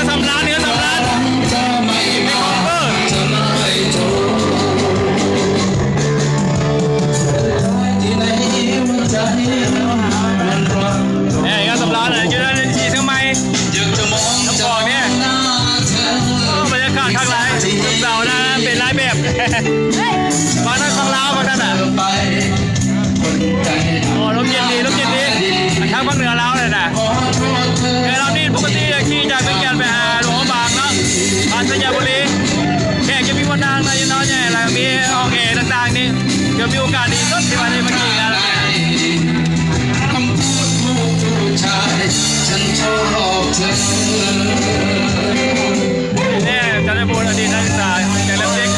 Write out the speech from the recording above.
ສຳລານ ເໜືອສຳລານ ເຮັດຄອບເປີ ເອີ ເຮືອນສຳລານ ຢູ່ໃນທີ່ຊຽງໃໝ່ ນ້ຳຂອງນີ້ ໂອ້ ບັນຍາກາດຄັກຫຼາຍ ເສົານະ ເປັນລາຍແບບ ຝັ່ງນັ້ນຝັ່ງລາວ ຝັ່ງນັ້ນນະ ໂອ້ ລົມເຢັນດີ ລົມເຢັນດີ ທາງພາກເໜືອລາວນັ້ນນະ ເອີ ເຮົານີ້ປົກກະຕິຂີ່ຈາກວຽງຈັນໄປຫາຫຼວງພະບາງເນາະ ຜ່ານໄຊຍະບູລີ ແຂກຈະມີບ່ອນນັ່ງນະ ຢູ່ເນາະ ແດ່ ແລ້ວມີຫ້ອງແອຕ່າງໆ ນີ້ ກໍມີໂອກາດດີສຸດທີ່ວ່າໄດ້ມາຂີ່ງານ ແນ່ ຈັນທະບູນ ອະດີດນັກສຶກສາ ແກເລັບເດັກ ເ